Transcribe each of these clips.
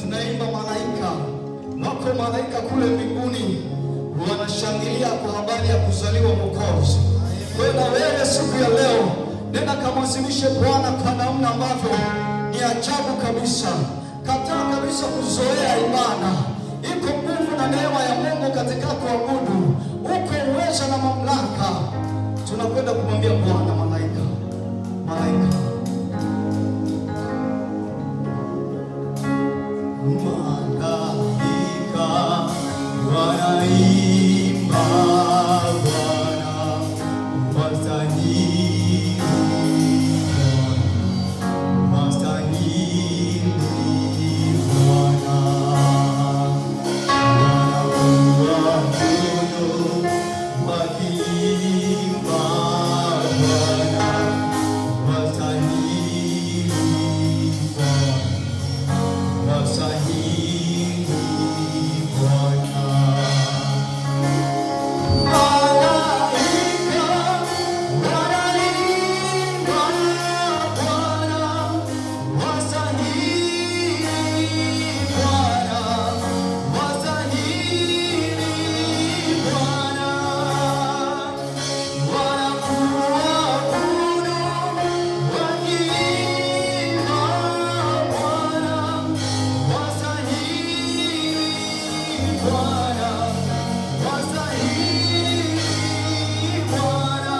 Tunaimba malaika wako, malaika kule mbinguni wanashangilia kwa habari ya kuzaliwa Mwokozi. Kwa hiyo na wewe siku ya leo nenda kamwazimishe Bwana kwa namna ambavyo ni ajabu kabisa. Kataa kabisa kuzoea ibada. Iko nguvu na neema ya Mungu katika kuabudu, uko uweza na mamlaka. Tunakwenda kumwambia Bwana malaika, malaika Malaika wanaimba, Bwana wastahili, wastahili Bwana, wanakuabudu wakiimba, Bwana wastahili, Bwana wastahili Bwana. Malaika wanaimba, Bwana wastahili, Bwana wastahili, Bwana wanakuabudu wakiimba, Bwana wastahili, Bwana wastahili, Bwana.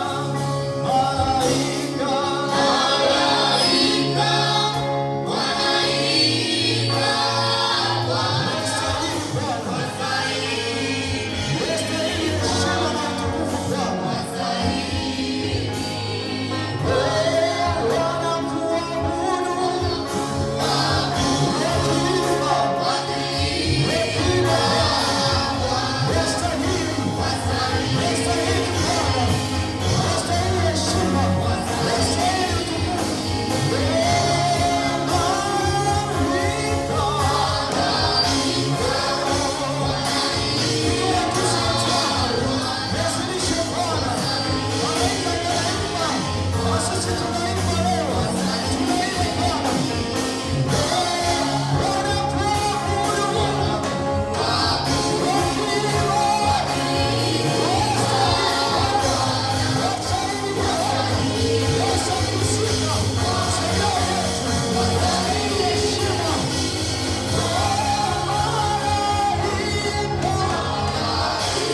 Malaika, malaika wanaimba, wastahili Bwana, wastahili heshima na utukufu Bwana. Wanakuabudu wakiimba, wakiimba, wastahili, wastahili Bwana, wastahili heshima, wastahili utukufu. Malaika, inua tu sauti yako, mwazimishe Bwana. Malaika wanaimba, na sisi tunaimba leo, tunaimba Bwana. Wanakuabudu wakiimba, wastahili Bwana, wastahili sifa, Senhor yetu, wastahili heshima. Malaika,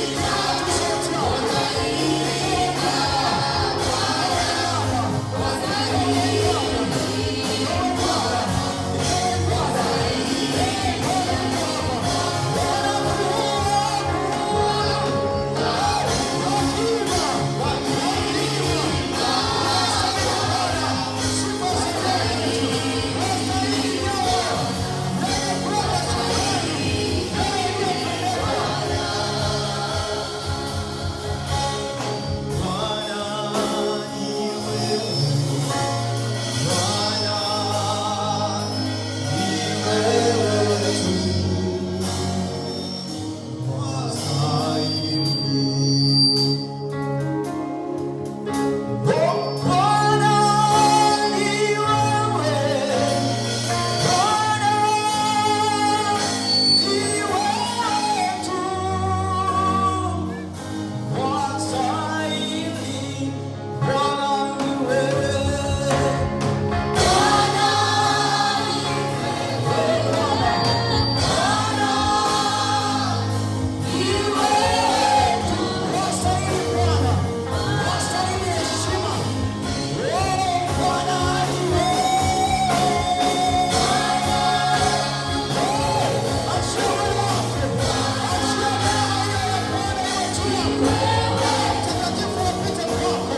inua tu sauti yako. Bwana ni wewe, Bwana ni wewe tu, wastahili. Bwana ni wewe, Bwana ni wewe tu, wastahili. Bwana ni wewe. Bwana ni wewe tu, wastahili Bwana, wastahili heshima. Oh, Bwana ni wewe. Achia moyo wako, achia neema hiyo ya Bwana iwe juu yako. Roho Mtakatifu apite kwako.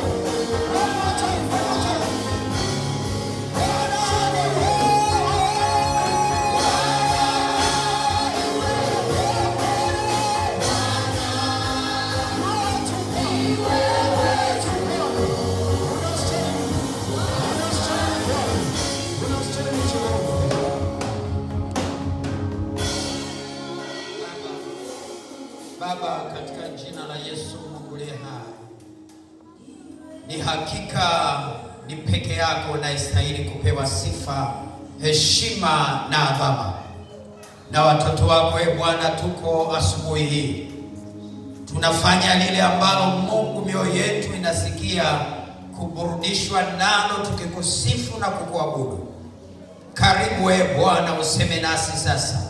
One more time, one more time. Bwana ni wewe. Unastahili, unastahili Bwana, unastahili Jehova. Baba, katika jina la Yesu Mungu aliye hai, ni hakika ni peke yako unayestahili kupewa sifa, heshima na adhama. Na watoto wako e Bwana, tuko asubuhi hii tunafanya lile ambalo Mungu mioyo yetu inasikia kuburudishwa nalo, tukikusifu na kukuabudu. Karibu e Bwana, useme nasi sasa,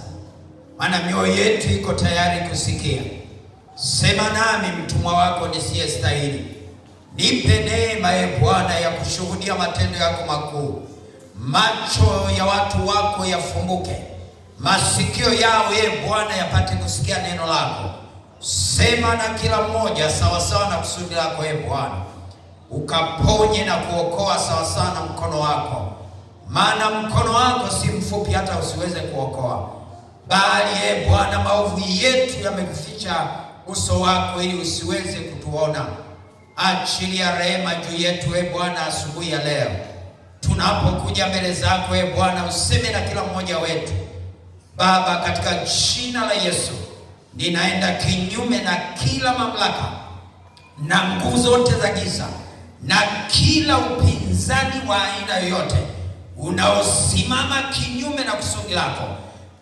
maana mioyo yetu iko tayari kusikia. Sema nami mtumwa wako nisiyestahili. Nipe neema e Bwana ya kushuhudia matendo yako makuu. Macho ya watu wako yafumbuke, masikio yao e Bwana yapate kusikia neno lako. Sema na kila mmoja sawasawa na kusudi lako e Bwana, ukaponye na kuokoa sawasawa na mkono wako, maana mkono wako si mfupi hata usiweze kuokoa, bali e Bwana, maovu yetu yamekuficha uso wako ili usiweze kutuona. Achilia rehema juu yetu e Bwana asubuhi ya leo tunapokuja mbele zako e Bwana, useme na kila mmoja wetu Baba, katika jina la Yesu ninaenda kinyume na kila mamlaka na nguvu zote za giza na kila upinzani wa aina yoyote unaosimama kinyume na kusudi lako.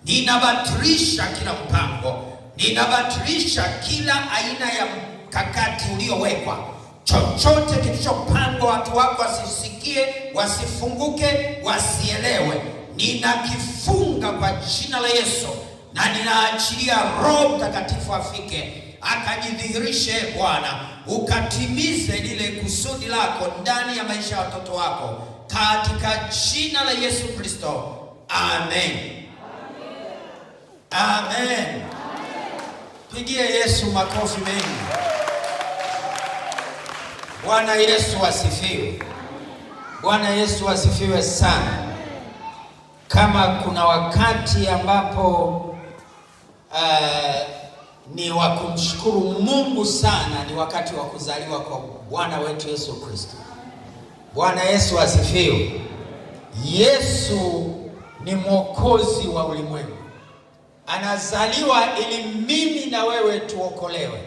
Ninabatilisha kila mpango, ninabatilisha kila aina ya mkakati uliowekwa, chochote kilichopangwa watu wako wasisikie, wasifunguke, wasielewe, ninakifunga kwa jina la Yesu, na ninaachilia Roho Mtakatifu afike akajidhihirishe, Bwana, ukatimize lile kusudi lako ndani ya maisha ya watoto wako katika jina la Yesu Kristo, amen. Amen. Pigie Yesu makofi mengi. Bwana Yesu asifiwe. Bwana Yesu asifiwe sana. Kama kuna wakati ambapo ni wa kumshukuru Mungu sana, ni wakati wa kuzaliwa kwa Bwana wetu Yesu Kristo. Bwana Yesu asifiwe. Yesu ni mwokozi wa ulimwengu. Anazaliwa ili mimi na wewe tuokolewe.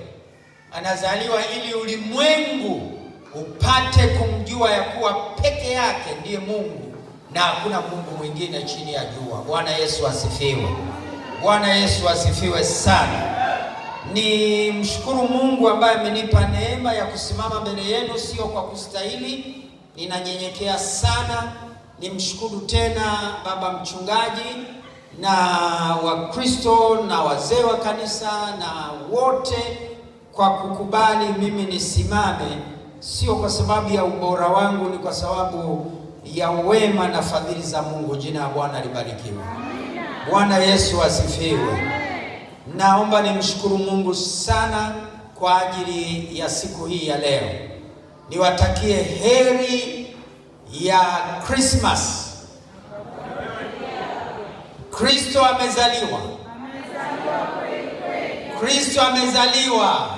Anazaliwa ili ulimwengu upate kumjua ya kuwa peke yake ndiye Mungu na hakuna Mungu mwingine chini ya jua. Bwana Yesu asifiwe. Bwana Yesu asifiwe sana. Ni mshukuru Mungu ambaye amenipa neema ya kusimama mbele yenu, sio kwa kustahili. Ninanyenyekea sana. Nimshukuru tena baba mchungaji na Wakristo na wazee wa kanisa na wote kwa kukubali mimi nisimame, sio kwa sababu ya ubora wangu, ni kwa sababu ya wema na fadhili za Mungu. Jina la Bwana libarikiwe. Bwana Yesu asifiwe. Naomba nimshukuru Mungu sana kwa ajili ya siku hii ya leo. Niwatakie heri ya Christmas. Kristo amezaliwa. Kristo amezaliwa.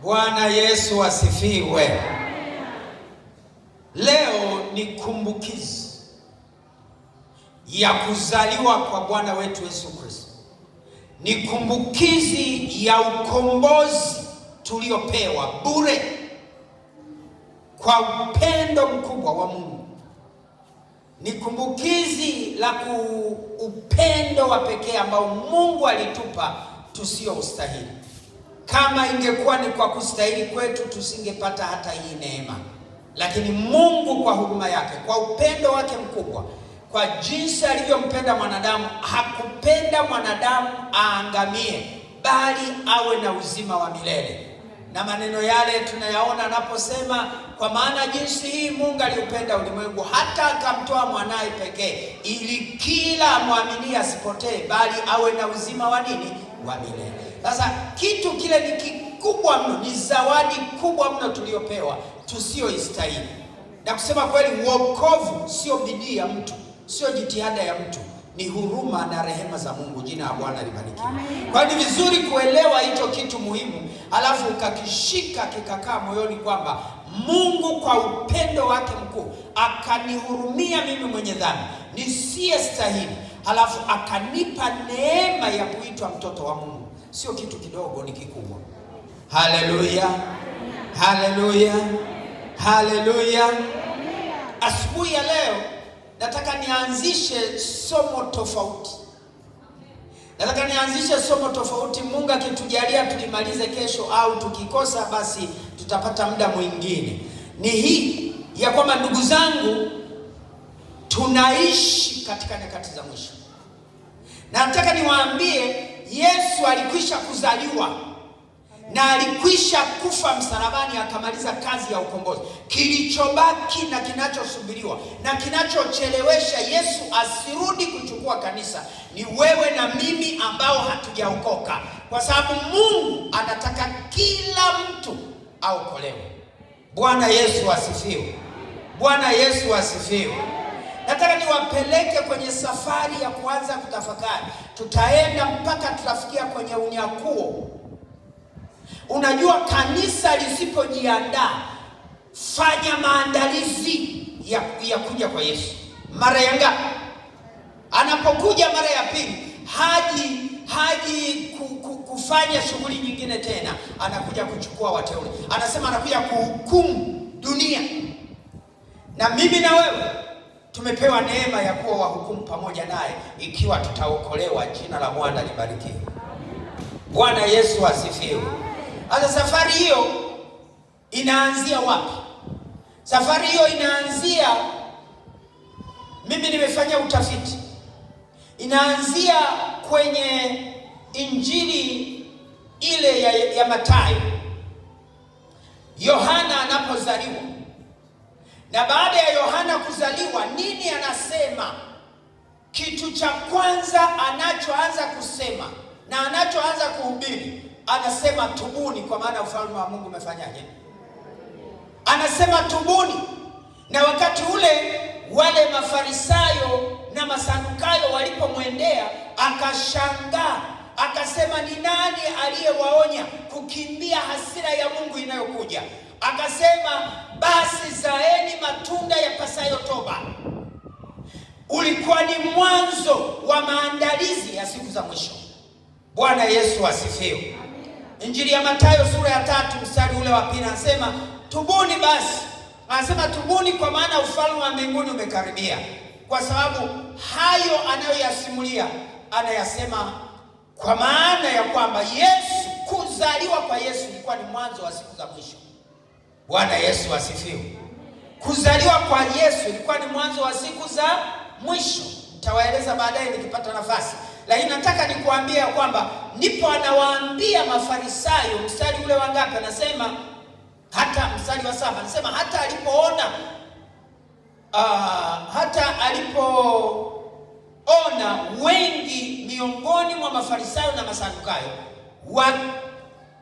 Bwana Yesu asifiwe. Leo ni kumbukizi ya kuzaliwa kwa Bwana wetu Yesu Kristo. Ni kumbukizi ya ukombozi tuliopewa bure kwa upendo mkubwa wa Mungu. Ni kumbukizi la upendo wa pekee ambao Mungu alitupa tusioustahili. Kama ingekuwa ni kwa kustahili kwetu tusingepata hata hii neema. Lakini Mungu kwa huruma yake, kwa upendo wake mkubwa, kwa jinsi alivyompenda mwanadamu, hakupenda mwanadamu aangamie, bali awe na uzima wa milele. Na maneno yale tunayaona anaposema, kwa maana jinsi hii Mungu aliupenda ulimwengu hata akamtoa mwanaye pekee, ili kila amwaminie asipotee, bali awe na uzima wa nini? Wa milele. Sasa kitu kile ni kikubwa mno, ni zawadi kubwa mno tuliyopewa tusiyoistahili. Na kusema kweli, wokovu sio bidii ya mtu, sio jitihada ya mtu, ni huruma na rehema za Mungu. Jina la Bwana libarikiwe. Kwa hiyo ni vizuri kuelewa hicho kitu muhimu, alafu ukakishika kikakaa moyoni kwamba Mungu kwa upendo wake mkuu akanihurumia mimi mwenye dhambi nisiyestahili, alafu akanipa neema ya kuitwa mtoto wa Mungu. Sio kitu kidogo, ni kikubwa. Haleluya, haleluya, haleluya. Asubuhi ya leo nataka nianzishe somo tofauti. Nataka nianzishe somo tofauti. Mungu akitujalia tulimalize kesho, au tukikosa basi tutapata muda mwingine. Ni hii ya kwamba, ndugu zangu, tunaishi katika nyakati za mwisho, na nataka niwaambie, Yesu alikwisha kuzaliwa na alikwisha kufa msalabani, akamaliza kazi ya ukombozi. Kilichobaki na kinachosubiriwa na kinachochelewesha Yesu asirudi kuchukua kanisa ni wewe na mimi ambao hatujaokoka, kwa sababu Mungu anataka kila mtu aokolewe. Bwana Yesu asifiwe! Bwana Yesu asifiwe! Nataka niwapeleke kwenye safari ya kuanza kutafakari. Tutaenda mpaka tutafikia kwenye unyakuo. Unajua, kanisa lisipojiandaa, fanya maandalizi ya kuja kwa Yesu. Mara ya ngapi? Anapokuja mara ya pili, haji kufanya shughuli nyingine tena, anakuja kuchukua wateule. Anasema anakuja kuhukumu dunia, na mimi na wewe tumepewa neema ya kuwa wahukumu pamoja naye ikiwa tutaokolewa. Jina la Bwana libarikiwe. Bwana Yesu asifiwe. Sasa safari hiyo inaanzia wapi? Safari hiyo inaanzia, mimi nimefanya utafiti, inaanzia kwenye Injili ile ya Mathayo, Yohana anapozaliwa. Na baada ya Yohana kuzaliwa, nini anasema? Kitu cha kwanza anachoanza kusema na anachoanza kuhubiri, anasema tubuni, kwa maana ufalme wa Mungu umefanyaje? Anasema tubuni. Na wakati ule wale Mafarisayo na Masadukayo walipomwendea, akashangaa, akasema ni nani aliyewaonya kukimbia hasira ya Mungu inayokuja? Akasema basi zaeni matunda yapasayo toba. Ulikuwa ni mwanzo wa maandalizi ya siku za mwisho. Bwana Yesu asifiwe. Injili ya Mathayo sura ya 3 mstari ule wa 2 anasema tubuni basi. Anasema tubuni kwa maana ufalme wa mbinguni umekaribia. Kwa sababu hayo anayoyasimulia anayasema kwa maana ya kwamba Yesu, kuzaliwa kwa Yesu ilikuwa ni mwanzo wa siku za mwisho. Bwana Yesu asifiwe. Kuzaliwa kwa Yesu ilikuwa ni mwanzo wa siku za mwisho. Nitawaeleza baadaye nikipata nafasi. Lakini nataka nikuambie kwamba ndipo anawaambia Mafarisayo, mstari ule wa ngapi? Anasema hata mstari wa 7 anasema hata alipoona wengi miongoni mwa Mafarisayo na Masadukayo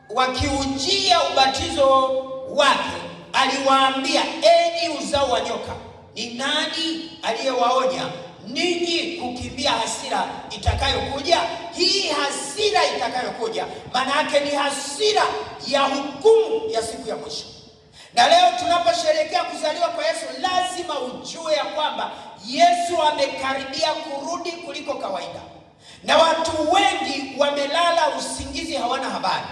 wakiujia ubatizo wake, aliwaambia, enyi uzao wa nyoka, ni nani aliyewaonya ninyi kukimbia hasira itakayokuja? Hii hasira itakayokuja maana yake ni hasira ya hukumu ya siku ya mwisho. Na leo tunaposherehekea kuzaliwa kwa Yesu, lazima ujue ya kwamba Yesu amekaribia kurudi kuliko kawaida, na watu wengi wamelala usingizi, hawana habari.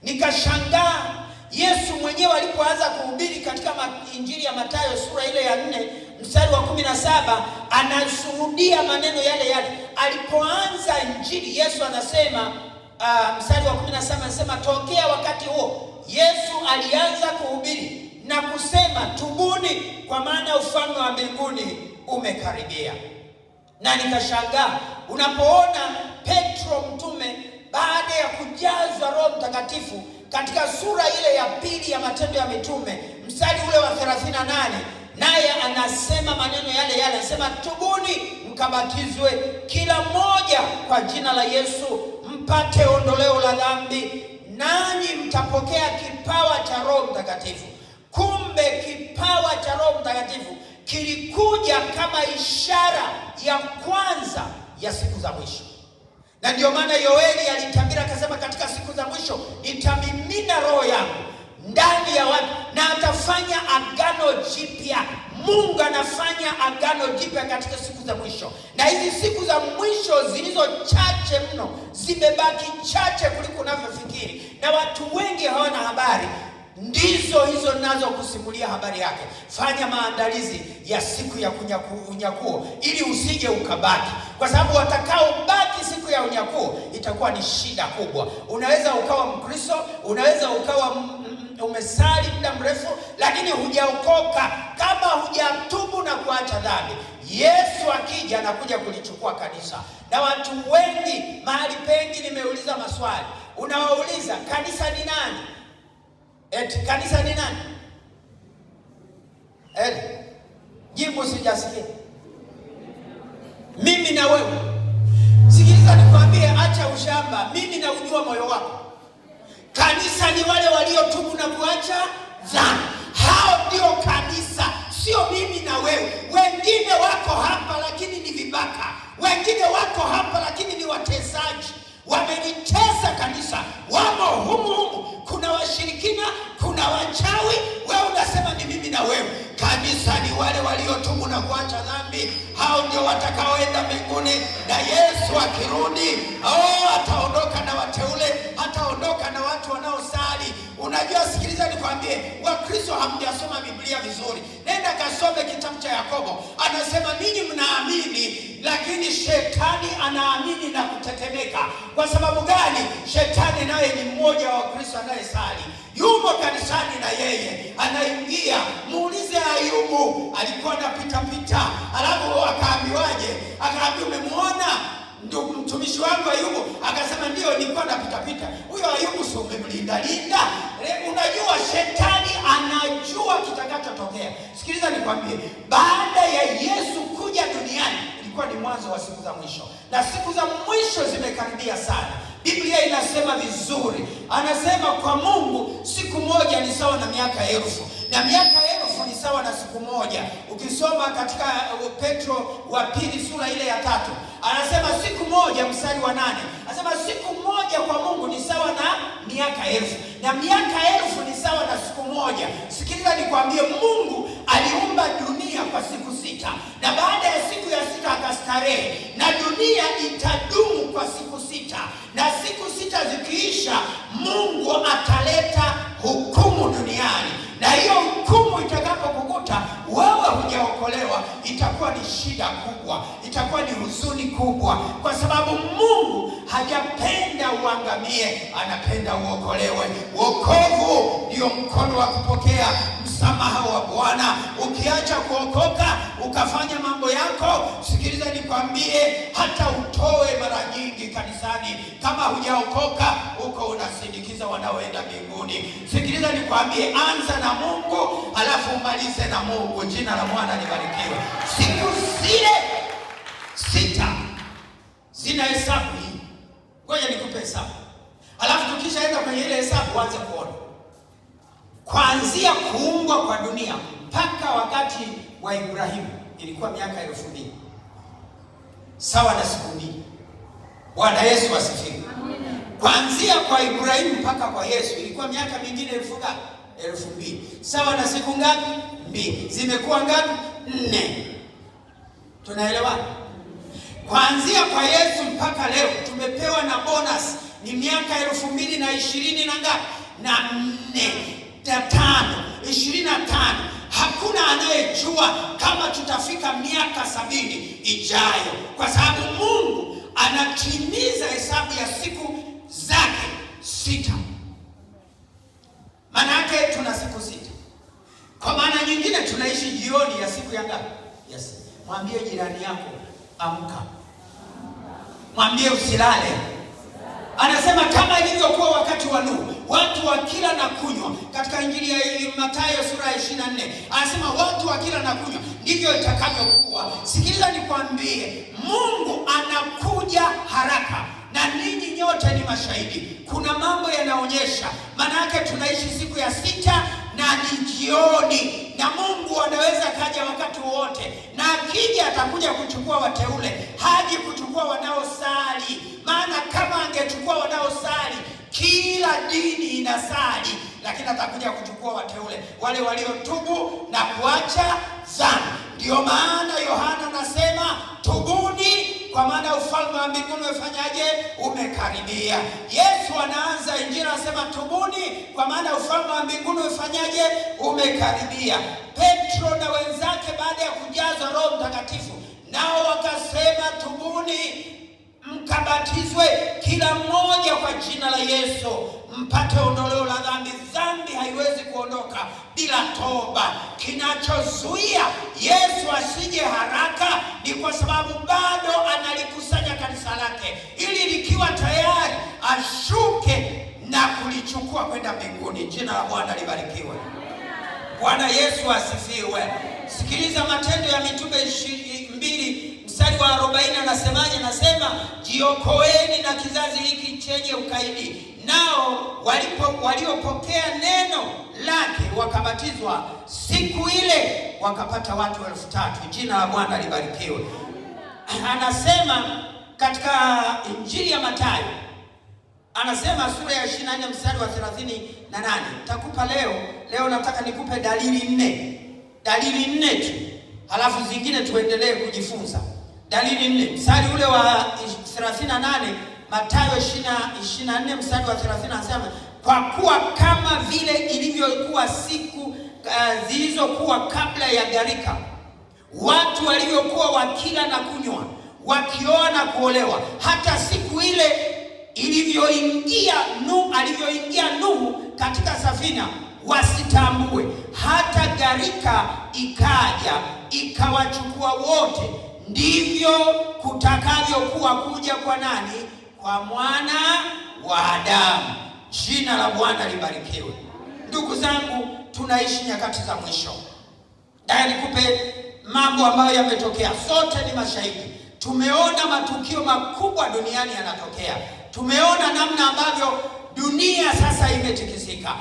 Nikashangaa Yesu mwenyewe alipoanza kuhubiri katika Injili ya Mathayo sura ile ya 4 mstari wa 17, anashuhudia maneno yale yale. Alipoanza Injili Yesu anasema mstari wa 17 anasema, tokea wakati huo Yesu alianza kuhubiri na kusema, tubuni kwa maana ufalme wa mbinguni umekaribia. Na nikashangaa unapoona Petro mtume baada ya kujazwa Roho Mtakatifu katika sura ile ya 2 ya Matendo ya Mitume mstari ule wa 38, naye anasema maneno yale yale, anasema tubuni mkabatizwe kila mmoja kwa jina la Yesu mpate ondoleo la dhambi, nanyi mtapokea kipawa cha Roho Mtakatifu. Kumbe kipawa cha Roho Mtakatifu kilikuja kama ishara ya kwanza ya siku za mwisho. Na ndio maana Yoeli alitabiri akasema, katika siku za mwisho nitamimina roho yangu ndani ya watu na atafanya agano jipya. Mungu anafanya agano jipya katika siku za mwisho. Na hizi siku za mwisho zilizo chache mno, zimebaki chache kuliko unavyofikiri, na watu wengi hawana habari. Ndizo hizo nazo kusimulia habari yake. Fanya maandalizi ya siku ya unyakuo ili usije ukabaki, kwa sababu watakaobaki siku ya unyakuo itakuwa ni shida kubwa. Unaweza ukawa Mkristo, unaweza ukawa umesali muda mrefu, lakini hujaokoka. Kama hujatubu na kuacha dhambi, Yesu akija anakuja kulichukua kanisa. Na watu wengi mahali pengi nimeuliza maswali, unawauliza kanisa ni nani? Eti kanisa ni nani? Eti jibu sijasikia. Mimi na wewe. Sikiliza nikwambie, acha ushamba. Mimi naujua moyo wako. Kanisa ni wale waliotubu na kuacha dhambi. Hao ndio kanisa, sio mimi na wewe. Wengine wako hapa lakini ni vibaka, wengine wako hapa lakini ni watesaji, wamelitesa kanisa, wamo humu humu. Kuna washirikina, kuna wachawi. Wewe unasema ni mimi na wewe. Kanisa ni wale waliotubu na kuacha dhambi, hao ndio watakaoenda mbinguni. Na Yesu akirudi, ataondoka na wateule, ataondoka na watu wanaosali. Unajua, sikiliza nikwambie, Wakristo hamjasoma Biblia vizuri. Nenda kasome kitabu cha Yakobo, anasema ninyi mnaamini, lakini shetani anaamini na kutetemeka. Kwa sababu gani? Shetani naye ni mmoja wa Wakristo anayesali, yumo kanisani na yeye anaingia. Muulize Ayubu, alikuwa anapita pita, alafu akaambiwaje? Akaambiwa, umemuona ndugu mtumishi wangu Ayubu? Akasema ndio, nilikuwa napita pita. Huyo Ayubu si umemlinda linda? Unajua shetani anajua kitakachotokea. Sikiliza nikwambie, baada ya Yesu kuja duniani ilikuwa ni mwanzo wa siku za mwisho, na siku za mwisho zimekaribia sana. Biblia inasema vizuri, anasema kwa Mungu siku moja ni sawa na miaka 1000, na miaka 1000 ni sawa na siku moja. Ukisoma katika Petro wa pili sura ile ya 3, anasema siku moja, mstari wa 8, anasema siku moja kwa Mungu ni sawa na miaka 1000, na miaka 1000 ni sawa na siku moja. Sikiliza nikwambie, Mungu aliumba dunia kwa siku 6, na baada ya siku ya 6 akastarehe, na dunia itadumu kwa siku 6, na siku 6 zikiisha, Mungu ataleta hukumu duniani, na hiyo hukumu itakapokukuta wewe hujaokolewa, itakuwa ni shida kubwa, itakuwa ni huzuni kubwa, kwa sababu Mungu hajapenda uangamie, anapenda uokolewe. Wokovu ndio mkono wa kupokea msamaha wa Bwana. Ukiacha kuokoka ukafanya mambo yako, sikiliza nikwambie, hata utoe mara nyingi kanisani, kama hujaokoka uko unasindikiza wanaoenda mbinguni. Sikiliza nikwambie, anza na Mungu alafu umalize na Mungu. Jina la Bwana libarikiwe. Siku zile 6 zina hesabu hii. Ngoja nikupe hesabu, alafu tukishaenda kwenye ile hesabu uanze kuona kuanzia kuumbwa kwa dunia mpaka wakati wa Ibrahimu ilikuwa miaka 2000, sawa na siku 2. Bwana Yesu asifiwe. Kuanzia kwa Ibrahimu mpaka kwa Yesu ilikuwa miaka mingine 2000, sawa na siku ngapi? 2. Zimekuwa ngapi? 4. Tunaelewana? Kuanzia kwa Yesu mpaka leo tumepewa na bonus ni miaka 2020 na ngapi? Na 4, 5, 25. Hakuna anayejua kama tutafika miaka 70 ijayo, kwa sababu Mungu anatimiza hesabu ya siku zake 6. Maana yake tuna siku 6. Kwa maana nyingine tunaishi jioni ya siku ya ngapi? Yes. Mwambie jirani yako amka, mwambie usilale. Anasema kama ilivyokuwa wakati wa Nuhu, watu wakila na kunywa. Katika Injili ya Mathayo sura ya 24 anasema watu wakila na kunywa, ndivyo itakavyokuwa. Sikiliza nikwambie, Mungu anakuja haraka, na ninyi nyote ni mashahidi. Kuna mambo yanaonyesha, maana yake tunaishi siku ya 6 na ni jioni, na Mungu anaweza kaja wakati wote, na akija atakuja kuchukua wateule, haji kuchukua wanaosali. Maana kama angechukua wanaosali, kila dini inasali, lakini atakuja kuchukua wateule, wale waliotubu na kuacha dhambi. Ndio maana Yohana anasema tubuni kwa maana ufalme wa mbinguni umefanyaje? Umekaribia. Yesu anaanza Injili anasema tubuni, kwa maana ufalme wa mbinguni umefanyaje? Umekaribia. Petro na wenzake baada ya kujazwa Roho Mtakatifu, nao wakasema tubuni, mkabatizwe kila mmoja kwa jina la Yesu mpate ondoleo la dhambi. Dhambi haiwezi kuondoka bila toba. Kinachozuia Yesu asije haraka ni kwa sababu bado analikusanya kanisa lake, ili likiwa tayari ashuke na kulichukua kwenda mbinguni. Jina la Bwana libarikiwe. Bwana Yesu asifiwe. Sikiliza Matendo ya Mitume 2 mstari wa 40, anasemaje? Anasema jiokoeni na kizazi hiki chenye ukaidi. Nao waliopokea neno lake wakabatizwa, siku ile wakapata watu 3,000. Jina la Bwana libarikiwe. Anasema katika Injili ya Mathayo, anasema sura ya 24 mstari wa 38. Nitakupa leo nataka nikupe dalili nne. Dalili nne tu, halafu zingine tuendelee kujifunza. Dalili nne, mstari ule wa 38, Mathayo 24 mstari wa 30 anasema, kwa kuwa kama vile ilivyokuwa siku zilizokuwa kabla ya gharika, watu walivyokuwa wakila na kunywa, wakioa na kuolewa, hata siku ile ilivyoingia Nuhu, alivyoingia Nuhu katika safina, wasitambue, hata gharika ikaja ikawachukua wote, ndivyo kutakavyokuwa kuja kwa nani? Kwa Mwana wa Adamu. Jina la Bwana libarikiwe. Ndugu zangu, tunaishi nyakati za mwisho. Daya nikupe mambo ambayo yametokea, sote ni mashahidi. Tumeona matukio makubwa duniani yanatokea. Tumeona namna ambavyo dunia sasa imetikisika.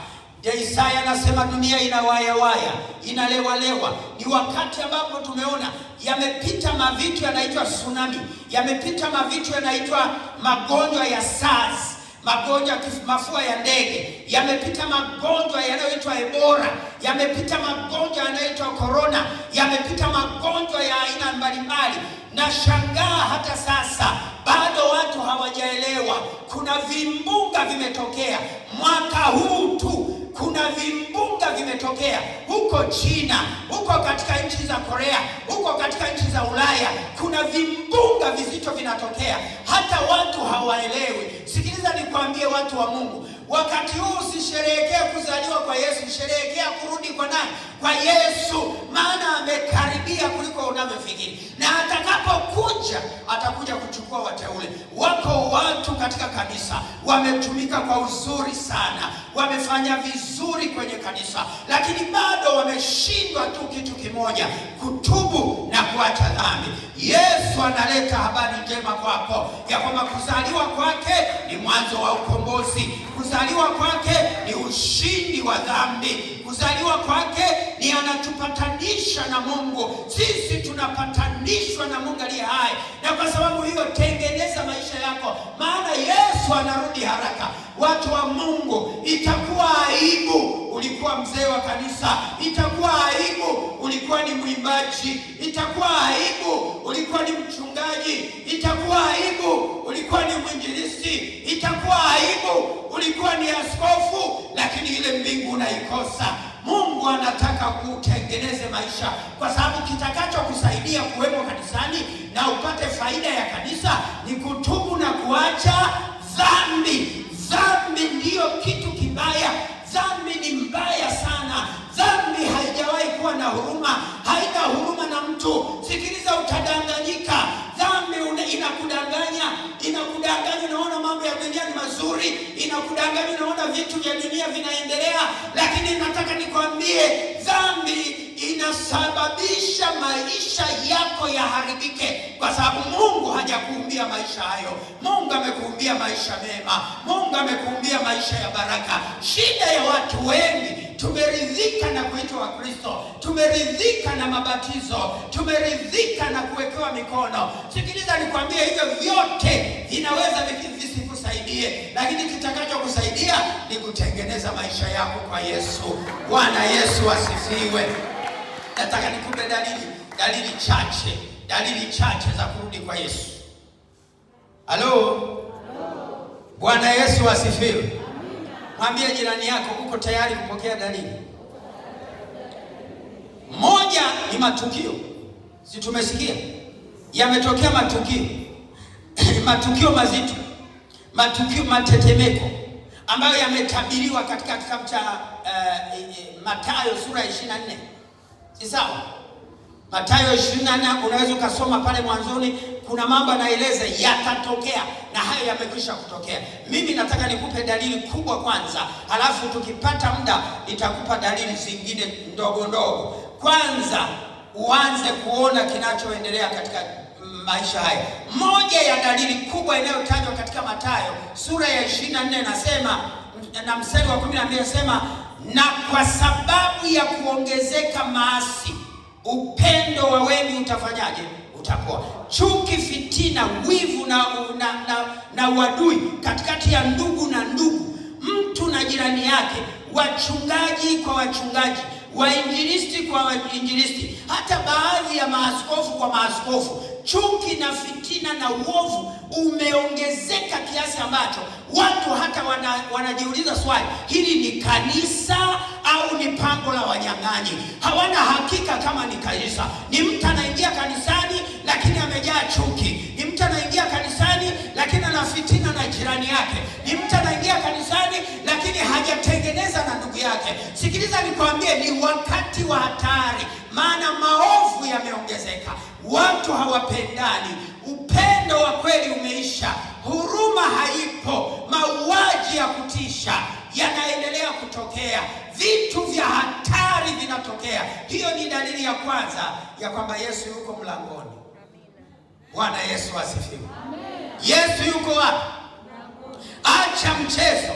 Isaya anasema dunia inawayawaya, inalewalewa. Ni wakati ambapo tumeona yamepita mavitu yanaitwa tsunami, yamepita mavitu yanaitwa magonjwa ya SARS, magonjwa mafua ya ndege, yamepita magonjwa yanayoitwa Ebola, yamepita magonjwa yanayoitwa corona, yamepita magonjwa ya aina mbalimbali. Na shangaa hata sasa bado watu hawajaelewa. Kuna vimbunga vimetokea mwaka huu tu, kuna vimbunga vimetokea huko China, huko katika nchi za Korea, huko katika nchi za Ulaya. Kuna vimbunga vizito vinatokea, hata watu hawaelewi. Sikiliza nikwambie, watu wa Mungu, wakati huu usisherehekee kuzaliwa kwa Yesu, sherehekea kurudi kwa nani? Kwa Yesu, maana amekaribia kuliko unavyofikiri, na atakapokuja atakuja kuchukua wateule. Wako watu katika kanisa wametumika kwa uzuri sana, wamefanya vizuri kwenye kanisa, lakini bado wameshindwa tu kitu kimoja, kutubu na kuacha dhambi. Yesu analeta habari njema kwako ya kwamba kuzaliwa kwake ni mwanzo wa ukombozi, kuzaliwa kwake ni ushindi wa dhambi, kuzaliwa kwake ni anatupatanisha na Mungu. Sisi tunapatanishwa na Mungu aliye hai, na kwa sababu hiyo tengeneza maisha yako, maana Yesu anarudi haraka. Watu wa Mungu, itakuwa aibu ulikuwa mzee wa kanisa, itakuwa aibu ulikuwa ni mwimbaji, itakuwa aibu ulikuwa ni mchungaji, itakuwa aibu ulikuwa ni mwinjilisti, itakuwa aibu ulikuwa ni askofu, lakini ile mbingu unaikosa. Mungu anataka kutengeneze maisha, kwa sababu kitakachokusaidia kuwemo kanisani na upate faida ya kanisa ni kutubu na kuacha dhambi. Dhambi ndiyo kitu kibaya. Dhambi ni mbaya sana. Dhambi haijawahi kuwa na huruma, haina huruma na mtu. Sikiliza, utadanganyika. Dhambi inakudanganya, inakudanganya. Unaona mambo ya dunia ni mazuri, inakudanganya, unaona vitu vya dunia vinaendelea, lakini nataka nikwambie, dhambi inasababisha maisha yako yaharibike, kwa sababu Mungu hajakuumbia maisha hayo. Mungu amekuumbia maisha mema, Mungu amekuumbia maisha ya baraka. Shida ya watu wengi, tumeridhika na kuitwa Wakristo, tumeridhika na mabatizo, tumeridhika na kuwekewa mikono. Sikiliza nikwambie, hivyo vyote vinaweza visikusaidie, lakini kitakachokusaidia ni kutengeneza maisha yako kwa Yesu. Bwana Yesu asifiwe. Nataka nikupe dalili chache, dalili chache za kurudi kwa Yesu. Halo, Bwana Yesu asifiwe. Mwambie jirani yako, uko tayari kupokea dalili? Moja ni matukio, si tumesikia yametokea matukio matukio mazito, matukio matetemeko ambayo yametabiriwa katika kitabu cha Mathayo sura ya 24, si sawa? Mathayo 24 unaweza ukasoma pale mwanzoni, kuna mambo anaeleza yatatokea na hayo yamekwisha kutokea. Mimi nataka nikupe dalili kubwa kwanza, halafu tukipata muda nitakupa dalili zingine ndogo ndogo. Kwanza uanze kuona kinachoendelea katika maisha haya. Moja ya dalili kubwa inayotajwa katika Mathayo sura ya 24 nasema na mstari wa 12 nasema, na kwa sababu ya kuongezeka maasi upendo wa wengi utafanyaje? Utapoa. Chuki, fitina, wivu na uadui katikati ya ndugu na ndugu, mtu na jirani yake, wachungaji kwa wachungaji, wainjilisti kwa wainjilisti, hata baadhi ya maaskofu kwa maaskofu. Chuki na fitina na uovu umeongezeka kiasi ambacho watu hata wanajiuliza swali, hili ni kanisa au ni pango la wanyang'anyi? Hawana hakika kama ni kanisa. Ni mtu anaingia kanisani lakini amejaa chuki, ni mtu anaingia kanisani lakini ana fitina na jirani yake, ni mtu anaingia kanisani lakini hajatengeneza na ndugu yake. Sikiliza nikwambie, ni wakati wa hatari, maana maovu yameongezeka, watu hawapendani, upendo wa kweli umeisha, huruma haipo, mauaji ya kutisha yanaendelea kutokea, vitu vya hatari vinatokea. Hiyo ni dalili ya kwanza ya kwamba Yesu yuko mlangoni. Bwana Yesu asifiwe. Yesu yuko wapi? Acha mchezo,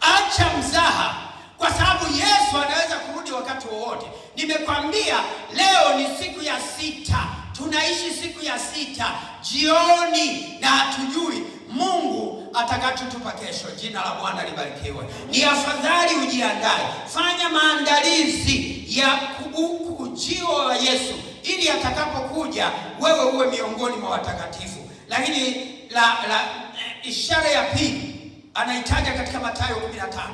acha mzaha, kwa sababu Yesu anaweza kurudi wakati wowote. Nimekwambia leo ni siku ya sita, tunaishi siku ya sita jioni, na hatujui Mungu atakachotupa kesho. Jina la Bwana libarikiwe. Ni afadhali ujiandae, fanya maandalizi ya ujio wa Yesu ili atakapokuja wewe uwe miongoni mwa watakatifu. Lakini la ishara ya pili anaitaja katika Mathayo 15,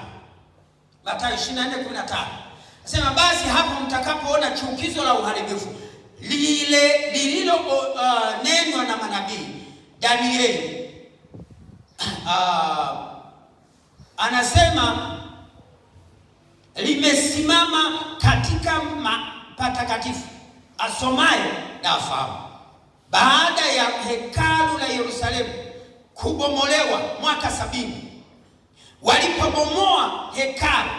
Mathayo 24:15, anasema basi hapo mtakapoona chukizo la uharibifu lile lililo nenwa na manabii Danieli, anasema limesimama katika patakatifu, asomaye na afahamu. Baada ya hekalu la Yerusalemu kubomolewa mwaka 70, walipobomoa hekalu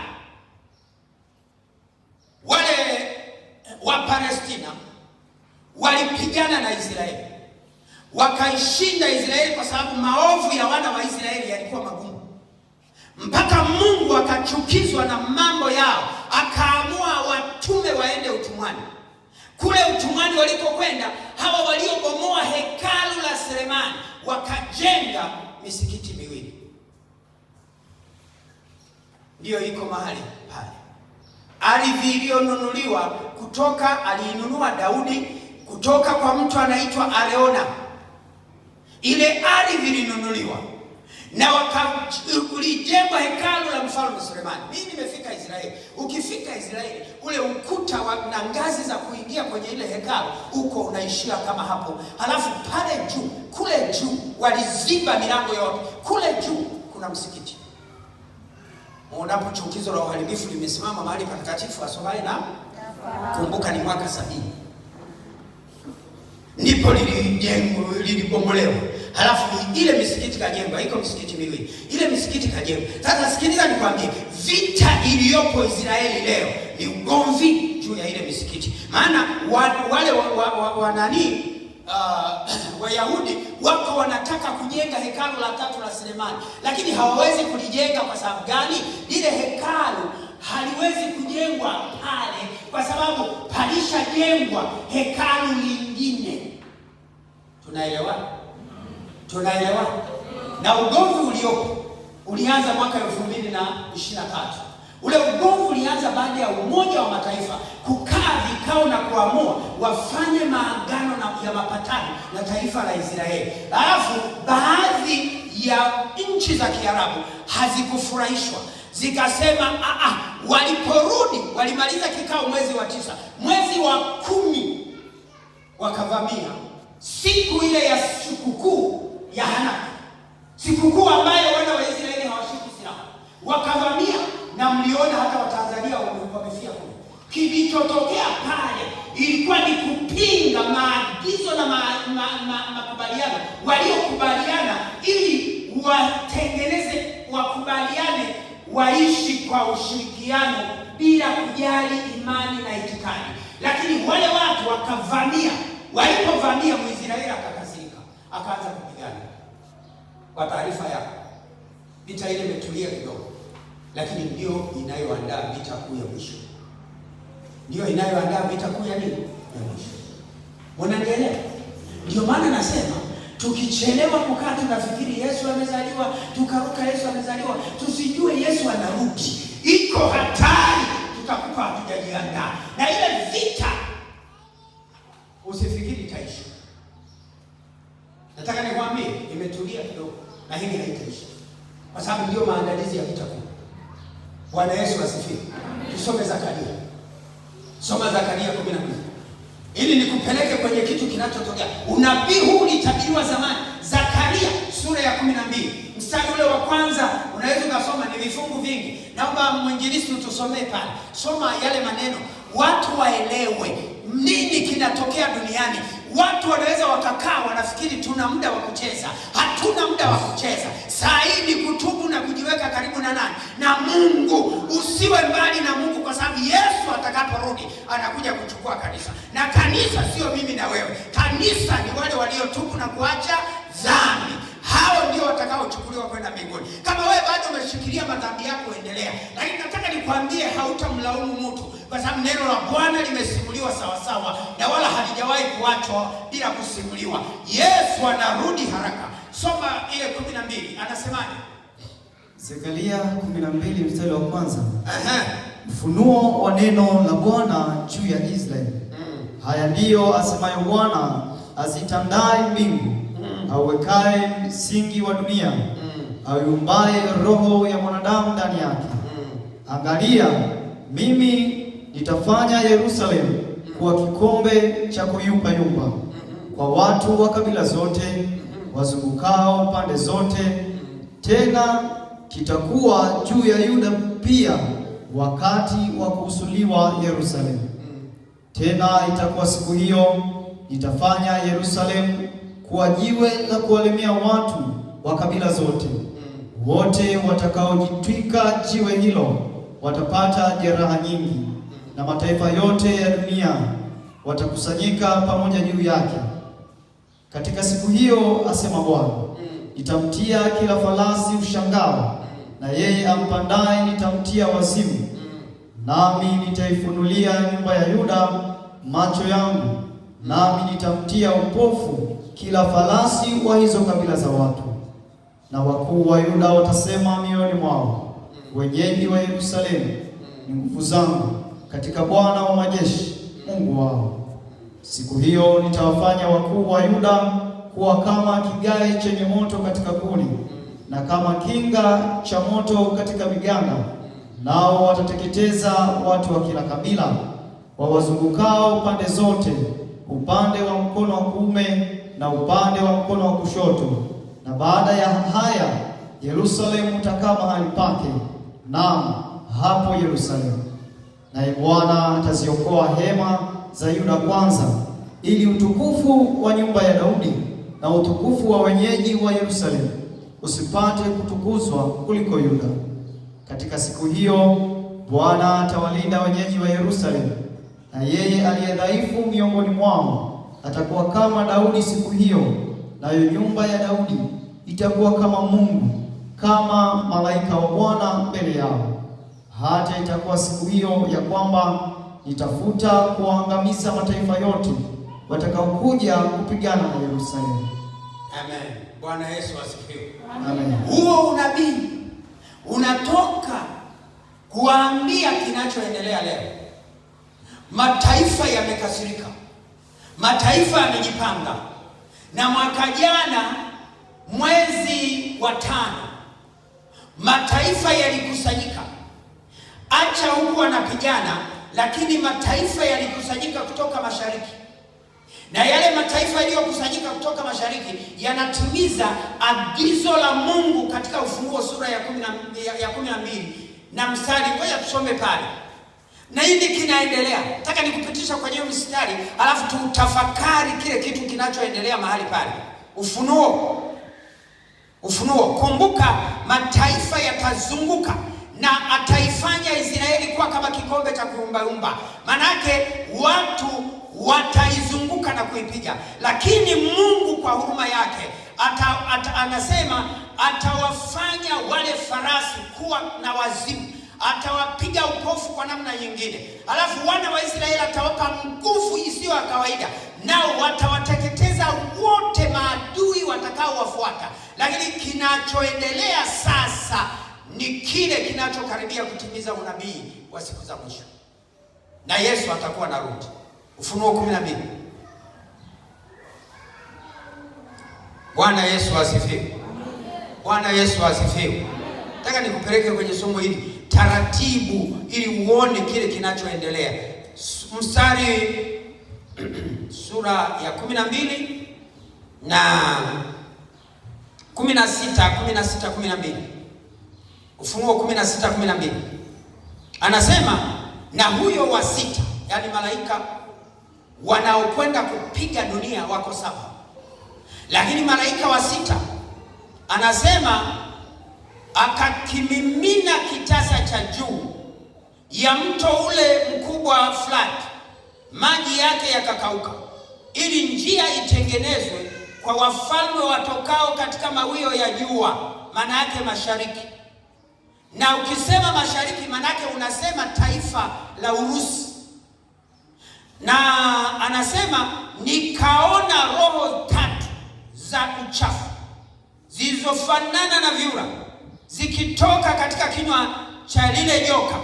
wale wa Palestina walipigana na Israeli, wakaishinda Israeli kwa sababu maovu ya wana wa Israeli yalikuwa magumu, mpaka Mungu akachukizwa na mambo yao, akaamua watume waende utumwani. Kule utumwani walikokwenda, hawa waliobomoa hekalu la Selemani wakajenga misikiti miwili, ndiyo iko mahali pale. Ardhi iliyonunuliwa kutoka, aliinunua Daudi kutoka kwa mtu anaitwa Aleona. Ile ardhi ilinunuliwa na wakalijengwa hekalu la mfalme Sulemani. Mimi nimefika Israeli. Ukifika Israeli, ule ukuta na ngazi za kuingia kwenye ile hekalu uko unaishia kama hapo. Halafu pale juu, kule juu waliziba milango yote. Kule juu kuna msikiti. Unapo chukizo la uharibifu limesimama mahali patakatifu, asomaye na kumbuka, ni mwaka 70 ndipo lilibomolewa. Halafu ile misikiti kajengwa, iko misikiti miwili, ile misikiti kajengwa. Sasa sikiliza nikwambie, vita iliyopo Israeli leo ni ugomvi juu ya ile misikiti. Maana wale wa Wayahudi wako wanataka kujenga hekalu la tatu la Selemani, lakini hawawezi kulijenga. Kwa sababu gani? Lile hekalu haliwezi kujengwa pale kwa sababu palishajengwa hekalu lingine. Tunaelewa? Tunaelewa? Na ugomvi uliopo ulianza mwaka 2023. Ule ugomvi ulianza baada ya Umoja wa Mataifa kukaa Walikaa vikao na kuamua wafanye maagano ya mapatano na taifa la Israeli. Alafu baadhi ya nchi za Kiarabu hazikufurahishwa, zikasema a, waliporudi walimaliza kikao mwezi wa 9, mwezi wa 10 wakavamia siku ile ya sikukuu ya Hanukkah, sikukuu ambayo wana wa Israeli hawashiki silaha, wakavamia. Na mliona hata Watanzania wamefia kule. Kilichotokea pale ilikuwa ni kupinga maagizo na makubaliano waliokubaliana, ili watengeneze, wakubaliane waishi kwa ushirikiano bila kujali imani na itikadi. Lakini wale watu wakavamia. Walipovamia, Mwisraeli akakasirika, akaanza kupigana. Kwa taarifa yako, vita ile imetulia kidogo, lakini ndio inayoandaa vita kuu ya mwisho. Ndio inayoandaa vita kuu ya nini? Ya mwisho. Unanielewa? Ndio maana nasema tukichelewa kukaa tunafikiri Yesu amezaliwa, tukaruka Yesu amezaliwa, tusijue Yesu anarudi. Iko hatari, tutakufa hatujajiandaa. Na ile vita usifikiri itaisha. Nataka nikwambie imetulia kidogo, lakini haitaisha, kwa sababu ndio maandalizi ya vita kuu. Bwana Yesu asifiwe. Tusome Zakaria. Soma Zakaria 12 ili nikupeleke kwenye kitu kinachotokea. Unabii huu ulitabiriwa zamani. Zakaria sura ya 12 mstari ule wa kwanza, unaweza ukasoma, ni vifungu vingi. Naomba mwinjilisti utusomee pale, soma yale maneno, watu waelewe nini kinatokea duniani. Watu wanaweza wakakaa wanafikiri tuna muda wa kucheza. Hatuna muda wa kucheza. Saa hii ni kutubu na kujiweka karibu na nani? Na Mungu. Usiwe mbali na Mungu, kwa sababu Yesu atakaporudi anakuja kuchukua kanisa, na kanisa sio mimi na wewe. Kanisa ni wale waliotubu na kuacha dhambi. Hao ndio watakaochukuliwa kwenda mbinguni. Kama wewe bado umeshikilia madhambi yako, endelea, lakini nataka nikwambie, hautamlaumu mtu, kwa sababu neno la Bwana limesimuliwa sawasawa na wala halijawahi kuachwa bila kusimuliwa. Yesu anarudi haraka. Soma ile 12, anasemaje? Zekaria 12 mstari wa kwanza. Ufunuo wa neno la Bwana juu ya Israeli. Haya ndiyo asemayo Bwana azitandaye mbingu, auwekaye msingi wa dunia, auumbaye roho ya mwanadamu ndani yake. Angalia, mimi nitafanya Yerusalemu kuwa kikombe cha kuyumbayumba kwa watu wa kabila zote wazungukao pande zote. Tena kitakuwa juu ya Yuda pia wakati wa kuhusuliwa Yerusalemu. Tena itakuwa siku hiyo, nitafanya Yerusalemu kuwa jiwe la kuwalemea watu wa kabila zote. Wote watakaojitwika jiwe hilo watapata jeraha nyingi, na mataifa yote ya dunia watakusanyika pamoja juu yake. Katika siku hiyo, asema Bwana, nitamtia kila farasi ushangao, na yeye ampandaye nitamtia wazimu. Nami nitaifunulia nyumba ya Yuda macho yangu, nami nitamtia upofu kila farasi wa hizo kabila za watu. Na wakuu wa Yuda watasema mioyoni mwao, wenyeji wa Yerusalemu ni nguvu zangu katika Bwana wa majeshi, Mungu wao. Siku hiyo nitawafanya wakuu wa Yuda kuwa kama kigae chenye moto katika kuni, na kama kinga cha moto katika miganda, nao watateketeza watu wa kila kabila wawazungukao pande zote, upande wa mkono wa kuume na upande wa mkono wa kushoto. Na baada ya haya Yerusalemu utakaa mahali pake, naam, hapo Yerusalemu. Naye Bwana ataziokoa hema za Yuda kwanza, ili utukufu wa nyumba ya Daudi na utukufu wa wenyeji wa Yerusalemu usipate kutukuzwa kuliko Yuda. Katika siku hiyo Bwana atawalinda wenyeji wa Yerusalemu, na yeye aliye dhaifu miongoni mwao atakuwa kama Daudi siku hiyo, nayo nyumba ya Daudi itakuwa kama Mungu, kama malaika wa Bwana mbele yao. Hata itakuwa siku hiyo ya kwamba nitafuta kuangamiza mataifa yote watakaokuja kupigana na Yerusalemu. Amen. Bwana Yesu asifiwe. Amen. Huo unabii unatoka kuambia kinachoendelea leo. Mataifa yamekasirika, mataifa yamejipanga. Na mwaka jana mwezi wa 5 mataifa yalikusanyika, acha huku wanapigana, lakini mataifa yalikusanyika kutoka mashariki, na yale mataifa yaliyokusanyika kutoka mashariki yanatimiza agizo la Mungu katika Ufunuo sura ya 12 na mstari, ngoja tusome pale. Na hili kinaendelea, nataka nikupitisha kwenye mstari alafu tutafakari kile kitu kinachoendelea mahali pale. Ufunuo. Kumbuka mataifa yatazunguka na ataifanya Israeli kuwa kama kikombe cha kuyumbayumba. Manake watu wataizunguka na kuipiga, lakini Mungu kwa huruma yake anasema atawafanya wale farasi kuwa na wazimu, atawapiga upofu kwa namna nyingine, alafu wana wa Israeli atawapa nguvu isiyo ya kawaida, nao watawateketeza wote maadui watakaowafuata. Lakini kinachoendelea sasa ni kile kinachokaribia kutimiza unabii wa siku za mwisho, na Yesu atakuwa anarudi. Ufunuo 12. Bwana Yesu asifiwe. Bwana Yesu asifiwe. Nataka nikupeleke kwenye somo hili taratibu ili uone kile kinachoendelea. Mstari sura ya 12 na 16, 16, 12. Ufunuo 16, 12. Anasema na huyo wa sita, yani malaika wanaokwenda kupiga dunia wako 7. Lakini malaika wa sita anasema akakimimina kitasa cha juu ya mto ule mkubwa Frati, maji yake yakakauka, ili njia itengenezwe kwa wafalme watokao katika mawio ya jua, maana yake mashariki. Na ukisema mashariki maana yake unasema taifa la Urusi. Na anasema nikaona roho 3 za uchafu zilizofanana na vyura zikitoka katika kinywa cha lile joka,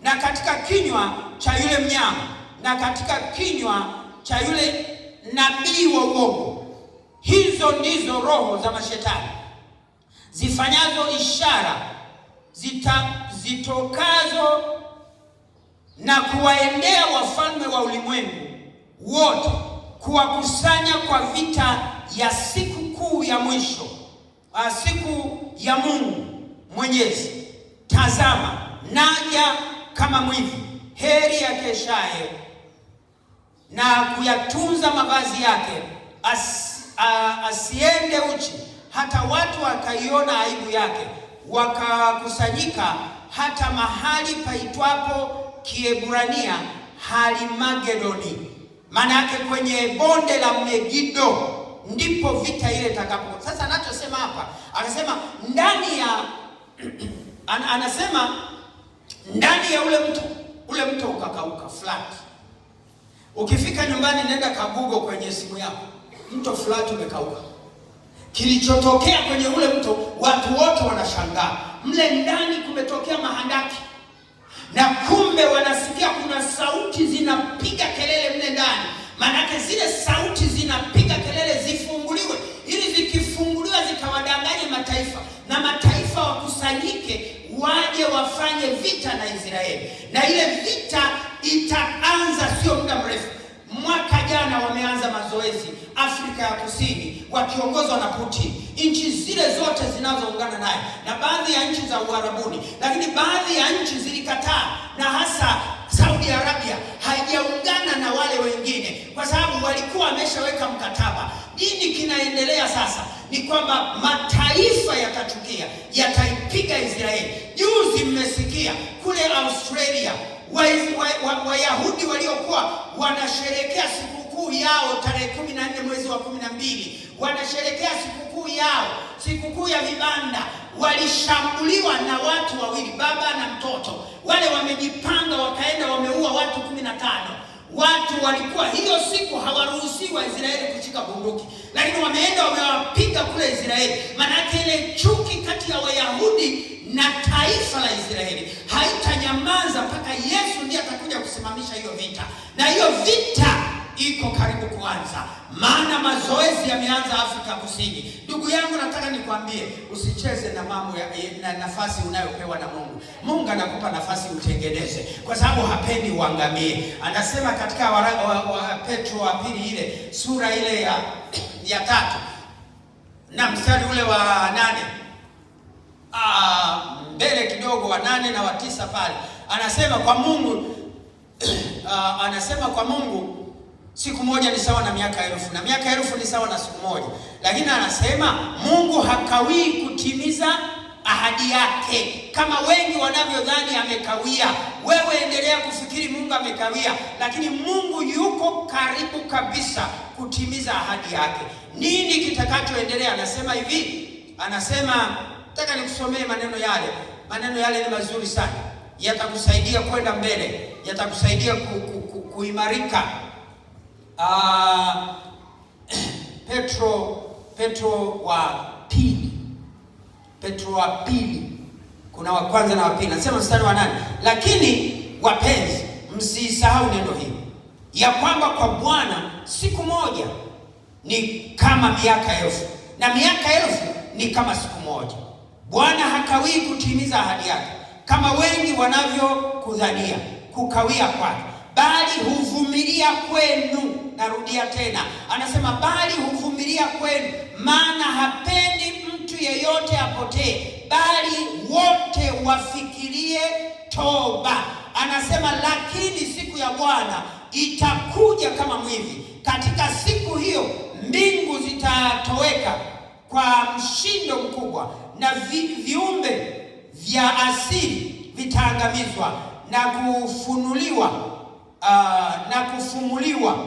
na katika kinywa cha yule mnyama, na katika kinywa cha yule nabii wa uongo. Hizo ndizo roho za mashetani zifanyazo ishara zitokazo na kuwaendea wafalme wa ulimwengu wote, kuwakusanya kwa vita ya siku kuu ya mwisho, siku ya Mungu Mwenyezi. Tazama, naja kama mwivi. Heri akeshaye na kuyatunza mavazi yake, asiende uchi, hata watu wakaiona aibu yake. Wakakusanyika hata mahali paitwapo Kiebrania Harimagedoni, maana yake kwenye bonde la Megido ndipo vita ile itakapo. Sasa anachosema hapa, akasema ndani ya anasema ndani ya ule mto ukakauka flat. Ukifika nyumbani nenda ka Google kwenye simu yako, mto flat umekauka. Kilichotokea kwenye ule mto watu wote wanashangaa. Mle ndani kumetokea mahandaki, na kumbe wanasikia kuna sauti zinapiga kelele mle ndani. Maanake zile sauti zinapiga kelele zifunguliwe, ili zikifunguliwa zikawadanganye mataifa, na mataifa wakusanyike waje wafanye vita na Israeli. Na ile vita itaanza sio muda mrefu. Mwaka jana wameanza mazoezi Afrika ya Kusini wakiongozwa na Putin, nchi zile zote zinazoungana naye na baadhi ya nchi za Uarabuni, lakini baadhi ya nchi zilikataa, na hasa Saudi Arabia haijaungana na wale wengine kwa sababu walikuwa wameshaweka mkataba. Nini kinaendelea sasa ni kwamba mataifa yatachukia, yataipiga Israeli. Juzi mmesikia kule Australia Wayahudi waliokuwa wanasherehekea sikukuu yao tarehe 14 mwezi wa 12, wanasherehekea sikukuu yao, sikukuu ya vibanda, walishambuliwa na watu wawili, baba na mtoto. Wale wamejipanga wakaenda wameua watu 15. Watu walikuwa hiyo siku hawaruhusiwi Waisraeli kushika bunduki, lakini wameenda wamewapiga kule Israeli. Maana ile chuki kati ya Wayahudi Na taifa la Israeli haitanyamaza mpaka Yesu ndiye atakuja kusimamisha hiyo vita, na hiyo vita iko karibu kuanza, maana mazoezi yameanza Afrika Kusini. Ndugu yangu, nataka nikwambie usicheze na mambo na nafasi unayopewa na Mungu. Mungu anakupa nafasi utengeneze, kwa sababu hapendi uangamie. Anasema katika Petro wa pili ile sura ile ya 3 na mstari ule wa 8, mbele kidogo wa 8 na wa 9 pale, anasema kwa Mungu anasema kwa Mungu siku moja ni sawa na miaka 1000, na miaka 1000 ni sawa na siku moja. Lakini anasema Mungu hakawii kutimiza ahadi yake kama wengi wanavyodhani amekawia. Wewe endelea kufikiri Mungu amekawia, lakini Mungu yuko karibu kabisa kutimiza ahadi yake. Nini kitakachoendelea? Anasema hivi, anasema, nataka nikusomee maneno yale. Maneno yale ni mazuri sana, yatakusaidia kwenda mbele, yatakusaidia kuimarika. Petro wa pili, Petro wa pili, kuna wa kwanza na wa pili. Nasema mstari wa 8, lakini wapenzi, msisahau neno hili, ya kwamba kwa Bwana siku moja ni kama miaka 1000, na miaka 1000 ni kama siku moja. Bwana hakawii kutimiza ahadi yake kama wengi wanavyokudhania kukawia kwake, bali huvumilia kwenu. Narudia tena, anasema bali huvumilia kwenu, maana hapendi mtu yeyote apotee, bali wote wafikirie toba. Anasema lakini siku ya Bwana itakuja kama mwivi. Katika siku hiyo mbingu zitatoweka kwa mshindo mkubwa, na viumbe vya asili vitaangamizwa na kufunuliwa, na kufumuliwa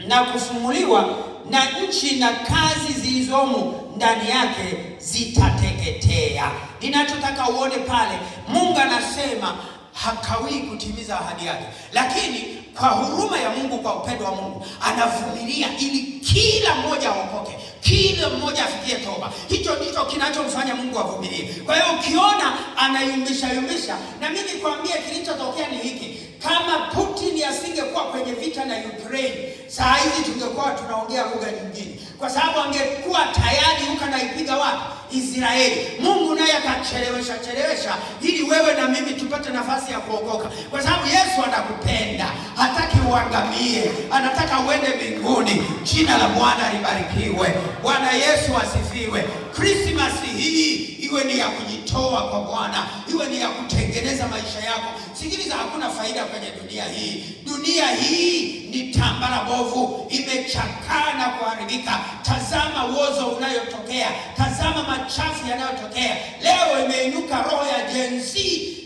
na kufumuliwa, na nchi na kazi zilizomo ndani yake zitateketea. Ninachotaka uone pale, Mungu anasema hakawii kutimiza ahadi yake, lakini kwa huruma ya Mungu, kwa upendo wa Mungu anavumilia ili kila mmoja aokoke, kila mmoja afikie toba. Hicho ndicho kinachomfanya Mungu avumilie. Kwa hiyo ukiona anayumbisha yumbisha, na mimi nikwambie kilichotokea ni hiki: kama Putin asingekuwa kwenye vita na Ukraine, saa hizi tungekuwa tunaongea lugha nyingine, kwa sababu angekuwa tayari huko anaipiga wapi? Israeli. Mungu naye akachelewesha chelewesha ili wewe na mimi tupate nafasi ya kuokoka, kwa sababu Yesu anakupenda, hataki uangamie, anataka uende mbinguni. Jina la Bwana libarikiwe. Bwana Yesu asifiwe. Krismasi hii iwe ni ya kujitoa kwa Bwana, iwe ni ya kutengeneza maisha yako. Sikiliza, hakuna faida kwenye dunia hii. Dunia hii ni tambara bovu, imechakaa na kuharibika. Tazama uozo unayotokea, tazama machafu yanayotokea. Leo imeinuka roho ya Gen Z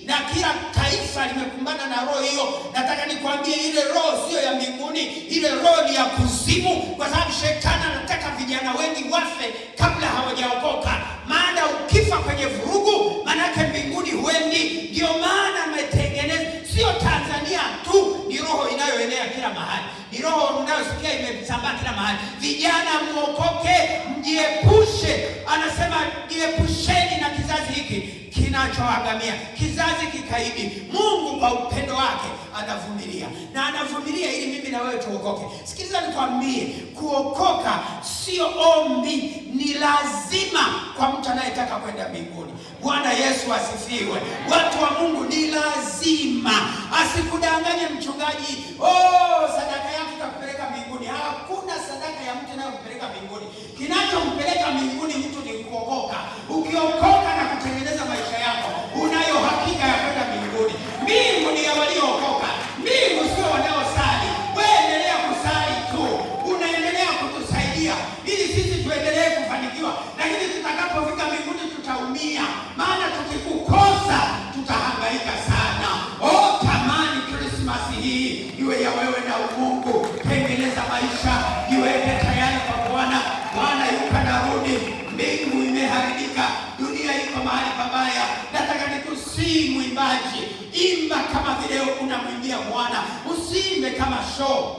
na kila taifa limekumbana na roho hiyo. Nataka nikwambie, ile roho sio ya mbinguni, ile roho ni ya kuzimu, kwa sababu shetani anataka vijana wengi wafe kabla hawajaokoka. Maana ukifa kwenye vurugu, manake mbinguni huendi. Ndio maana ametengeneza, sio Tanzania tu, ni roho inayoenea kila mahali, ni roho unayosikia imesambaa kila mahali. Vijana muokoke, mjiepushe. Anasema jiepusheni na kizazi hiki kinachoangamia, kizazi kikaidi. Mungu kwa upendo wake anavumilia, na anavumilia ili mimi na wewe tuokoke. Sikiliza nikwambie, kuokoka sio ombi, ni lazima kwa mtu anayetaka kwenda mbinguni. Bwana Yesu asifiwe. Watu wa Mungu, ni lazima. Asikudanganye mchungaji, oh, sadaka yako itakupeleka mbinguni. Hakuna sadaka ya mtu inayompeleka mbinguni. Kinachompeleka mbinguni mtu ni kuokoka. Ukiokoka na kutengeneza maisha yako, unayo hakika ya kwenda mbinguni. Mbingu ni ya waliookoka, mbingu sio wanaosali. Wewe endelea kusali tu, unaendelea kutusaidia ili sisi tuendelee kufanikiwa, lakini tutakapofika mbinguni tutaumia, maana tukikukosa tutahangaika sana. Oh, tamani Krismasi hii iwe ya wewe na Mungu. Tengeneza maisha, jiweke tayari kwa Bwana. Bwana yuko anarudi. Mbingu imeharibika, dunia iko mahali pabaya. Nataka nikusihi mwimbaji, imba kama vile unamwimbia Bwana, usiimbe kama show.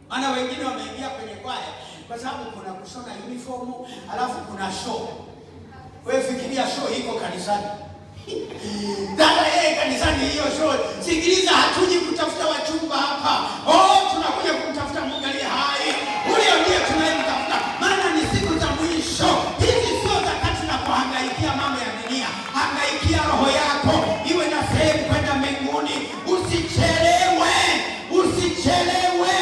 Maana wengine wameingia kwenye kwaya kwa sababu kuna kushona uniform, alafu kuna show. Wewe fikiria show iko kanisani. Dada yeye kanisani hiyo show. Sikiliza, hatuji kutafuta wachumba hapa. Oh, tunakuja kumtafuta Mungu aliye hai. Huyo ndiye tunayemtafuta. Maana ni siku za mwisho. Hizi sio zakati za kuhangaikia mambo ya dunia. Hangaikia roho yako iwe na sehemu kwenda mbinguni. Usichelewe, usichelewe.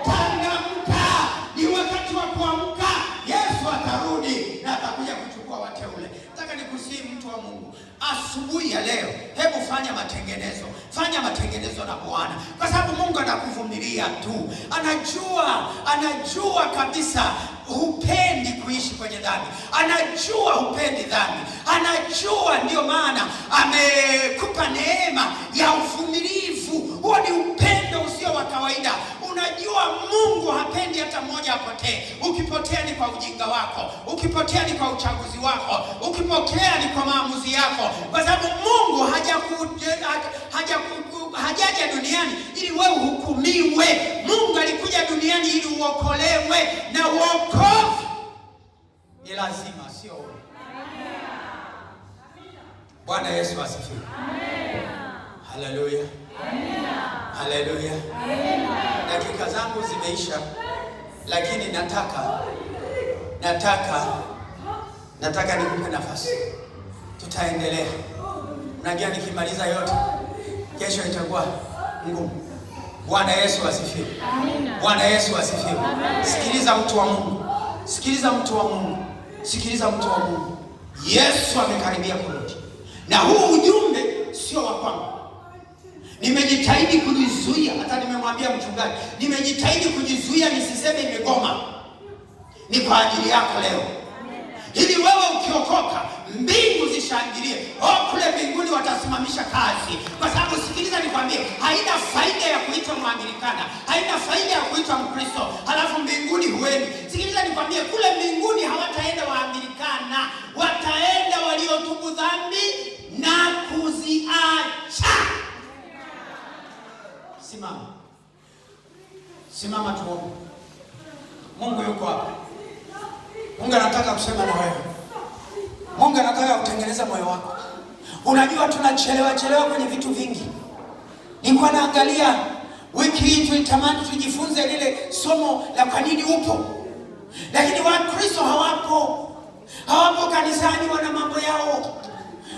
Changamka, ni wakati wa kuamka. Yesu atarudi na atakuja kuchukua wateule. Nataka nikusihi mtu wa Mungu, asubuhi ya leo, hebu fanya matengenezo, fanya matengenezo na Bwana, kwa sababu Mungu anakuvumilia tu. Anajua, anajua kabisa hupendi kuishi kwenye dhambi, anajua hupendi dhambi, anajua. Ndiyo maana amekupa neema ya uvumilivu. Huo ni upendo usio wa kawaida. Unajua Mungu hapendi hata mmoja apotee. Ukipotea ni kwa ujinga wako, ukipotea ni kwa uchaguzi wako, ukipotea ni kwa maamuzi yako, kwa sababu Mungu hajaja duniani ili wewe uhukumiwe. Mungu alikuja duniani ili uokolewe, na uokovu ni lazima, sio wewe. Bwana Yesu asifiwe. Haleluya, haleluya. Dakika zangu zimeisha, lakini nataka nikupe nafasi, tutaendelea. Unajua nikimaliza yote kesho itakuwa ngumu. Bwana Yesu asifiwe. Bwana Yesu asifiwe. Sikiliza mtu wa Mungu, sikiliza mtu wa Mungu, sikiliza mtu wa Mungu. Yesu amekaribia kurudi, na huu ujumbe sio wa kwangu. Nimejitahidi kujizuia, hata nimemwambia mchungaji, nimejitahidi kujizuia nisiseme imegoma. Ni kwa ajili yako leo, ili wewe ukiokoka mbingu zishangilie. Oh, kule mbinguni watasimamisha kazi, kwa sababu sikiliza nikwambie, haina faida ya kuitwa Mwanglikana, haina faida ya kuitwa Mkristo halafu mbinguni huendi. Sikiliza nikwambie, kule mbinguni hawataenda Waanglikana, wataenda waliotubu dhambi na kuziacha. Simama, simama tuombe. Mungu yuko hapa. Mungu anataka kusema na wewe. Mungu anataka kutengeneza moyo wako. Unajua tunachelewa chelewa kwenye vitu vingi. Nilikuwa naangalia wiki hii, tulitamani tujifunze lile somo la kwa nini upo, lakini Wakristo hawapo, hawapo kanisani, wana mambo yao,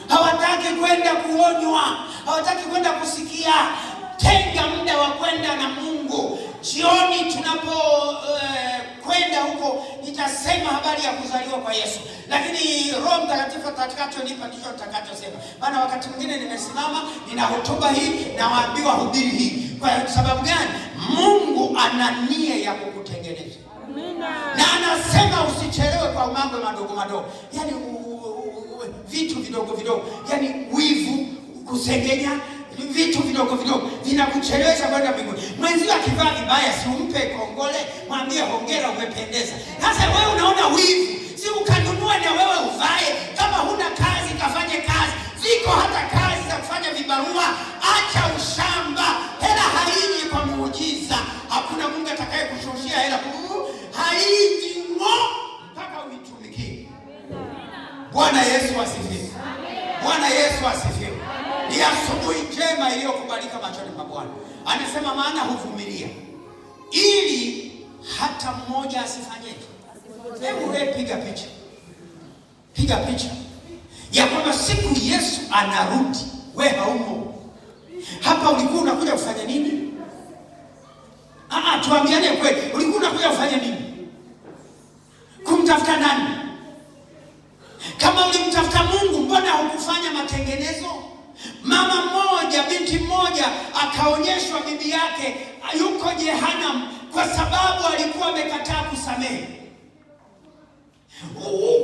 hawataki kwenda kuonywa, hawataki kwenda kusikia. Tenga muda wa kwenda na Mungu. Jioni tunapo kwenda huko nitasema habari ya kuzaliwa kwa Yesu, lakini Roho Mtakatifu atakachonipa ndicho nitakachosema. Maana wakati mwingine nimesimama nina hotuba hii na waambiwa hubiri hii. Kwa sababu gani? Mungu ana nia ya kukutengeneza. Amina. Na anasema usichelewe kwa mambo madogo madogo, yaani vitu vidogo vidogo, yaani wivu, kusengenya, vitu vidogo vidogo vinakuchelewesha kwenda mbinguni. Mwenzio akivaa vibaya, si umpe kongole, mwambie hongera, umependeza. Sasa wewe unaona wivu, si ukanunua na wewe uvae. Kama huna kazi, kafanye kazi. Ziko hata kazi za kufanya vibarua. Acha ushamba, hela haiji kwa muujiza. Hakuna Mungu atakaye kushushia hela, haiji ng'o mpaka uitumikie. Bwana Yesu asifiwe. Bwana Yesu asifiwe. Ni asubuhi njema iliyokubalika machoni pa Bwana. Anasema maana huvumilia ili hata mmoja asifanyeje. Hebu wewe piga picha, piga picha ya kwamba siku Yesu anarudi, we haumo hapa. Ulikuwa unakuja kufanya nini? Tuambiane kweli, ulikuwa unakuja kufanya nini? Kumtafuta nani? Kama ulimtafuta Mungu, mbona hukufanya matengenezo? Mama mmoja, binti mmoja akaonyeshwa bibi yake yuko jehanamu kwa sababu alikuwa amekataa kusamehe.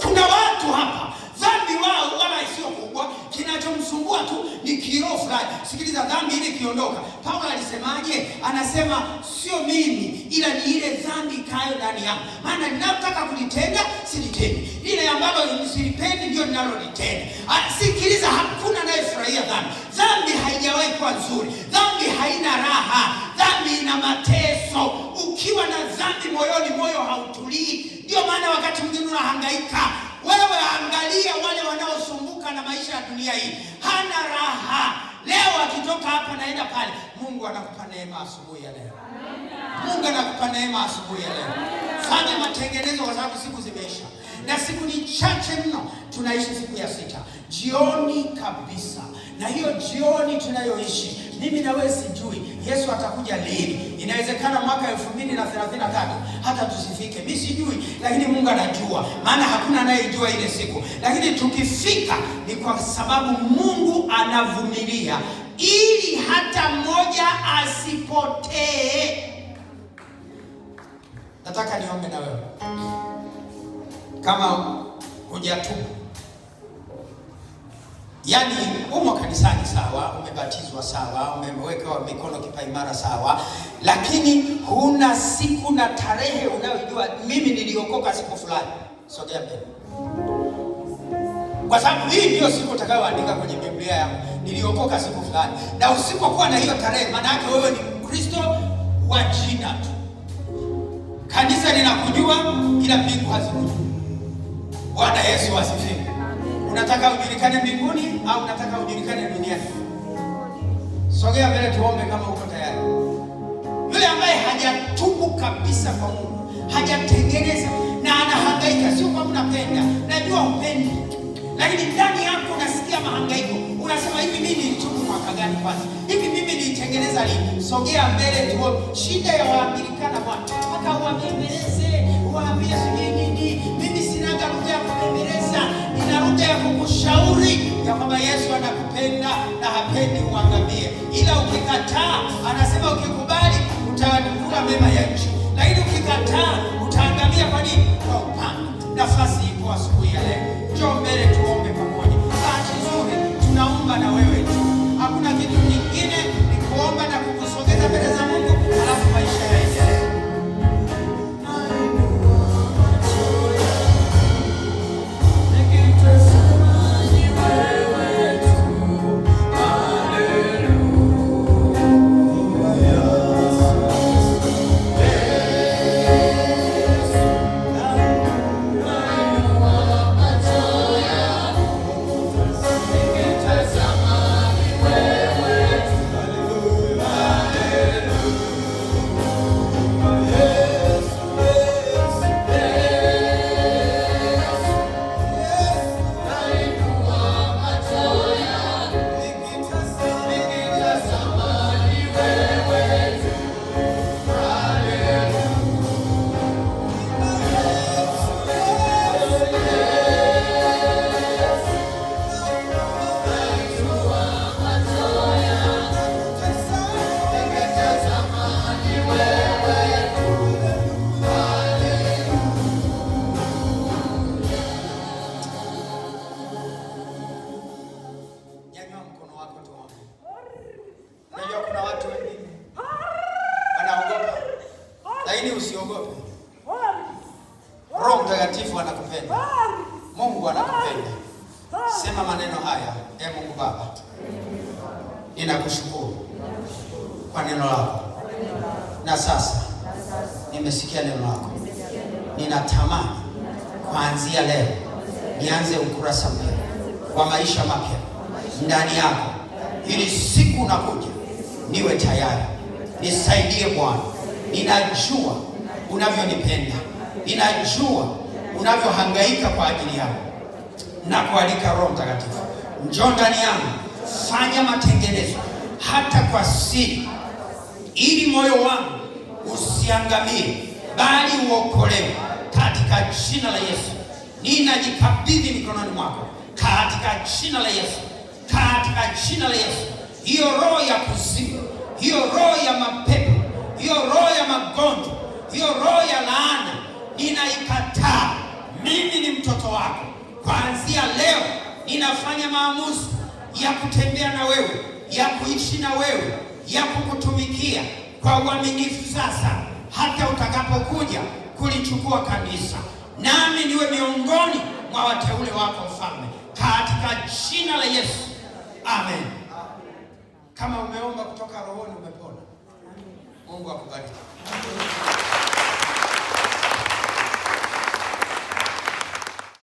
Kuna watu hapa dhambi wao wala sio kubwa, kinachomsumbua tu ni kiroho fulani. Sikiliza, dhambi ile ikiondoka, Paulo alisemaje? Anasema sio mimi, ila ni ile dhambi ikayo ndani yangu, maana ninataka kulitenda silitendi, ile ambalo silipendi ndio ninalolitenda. Sikiliza, hakuna anayefurahia dhambi. Dhambi haijawahi kuwa nzuri, dhambi haina raha, dhambi ina mateso. Ukiwa na dhambi moyoni, moyo hautulii. Ndio maana wakati mwingine unahangaika. Wewe angalia wale wanaosumbuka na maisha ya dunia hii, hana raha. Leo akitoka hapa naenda pale. Mungu anakupa neema asubuhi ya leo. Mungu anakupa neema asubuhi ya leo. Fanya matengenezo, kwa sababu siku zimeisha na siku ni chache mno. Tunaishi siku ya sita jioni kabisa, na hiyo jioni tunayoishi mimi na wewe sijui Yesu atakuja lini. Inawezekana mwaka 2033 hata tusifike, mimi sijui, lakini Mungu anajua, maana hakuna anayejua ile siku. Lakini tukifika ni kwa sababu Mungu anavumilia ili hata mmoja asipotee. Nataka niombe na wewe kama hujatubu, yaani umo kanisani sawa, umebatizwa sawa, umewekewa mikono kipaimara sawa, lakini huna siku na tarehe unayojua mimi niliokoka siku fulani. Sogea mbele, kwa sababu hii ndiyo siku utakayoandika kwenye Biblia yako, niliokoka siku fulani. Na usipokuwa na hiyo tarehe, maana yake wewe ni Mkristo wa jina tu. Kanisa linakujua ila mbingu hazikujui. Bwana Yesu asifiwe. Unataka ujulikane mbinguni au unataka ujulikane duniani? Sogea mbele tuombe kama uko tayari. Yule ambaye hajatubu kabisa kwa Mungu, hajatengeneza na anahangaika, sio kwamba unapenda, najua upendi, lakini ndani yako unasikia mahangaiko, unasema hivi, mimi nilitubu mwaka gani kwanza? Hivi mimi nilitengeneza lini? Sogea mbele tuombe. Shida ya Waanglikana bwana, mpaka uwabembeleze, uwaambie sijui nini. Mimi sinaga lugha ya kubembeleza, nina lugha ya kukushauri ya kwamba Yesu anakupenda na hapendi uangamie, ila ukikataa, anasema ukikubali utakula mema ya nchi, lakini ukikataa utaangamia. Kwa nini? Kwa upanga. Nafasi ipo asubuhi ya leo, njoo mbele tuombe pamoja. Bahati nzuri tunaomba na wewe tu, hakuna kitu kingine, ni kuomba na kukusogeza mbele za Mungu, alafu maisha yaendelee. Nyanyua mkono wako tuombe. Unajua kuna watu wengine wanaogopa, lakini usiogope. Roho Mtakatifu anakupenda, Mungu anakupenda. Sema maneno haya: E Mungu Baba, ninakushukuru kwa neno lako, na sasa nimesikia neno lako, ninatamani kuanzia leo nianze ukurasa mpya wa maisha mapya ndani yako, ili siku unakuja niwe tayari. Nisaidie Bwana, ninajua unavyonipenda, ninajua unavyohangaika kwa ajili yangu. Na kualika Roho Mtakatifu, njoo ndani yangu, fanya matengenezo hata kwa siri, ili moyo wangu usiangamie, bali uokolewe. Katika jina la Yesu ninajikabidhi mikononi mwako, katika jina la Yesu, katika jina la Yesu. Hiyo roho ya kuzimu, hiyo roho ya mapepo, hiyo roho ya magonjwa, hiyo roho ya laana ninaikataa. Mimi ni mtoto wako. Kuanzia leo ninafanya maamuzi ya kutembea na wewe, ya kuishi na wewe, ya kukutumikia kwa uaminifu sasa hata utakapokuja kulichukua kanisa, nami niwe miongoni mwa wateule wako Mfalme, katika jina la Yesu, amen. Kama umeomba kutoka rohoni, umepona. Mungu akubariki.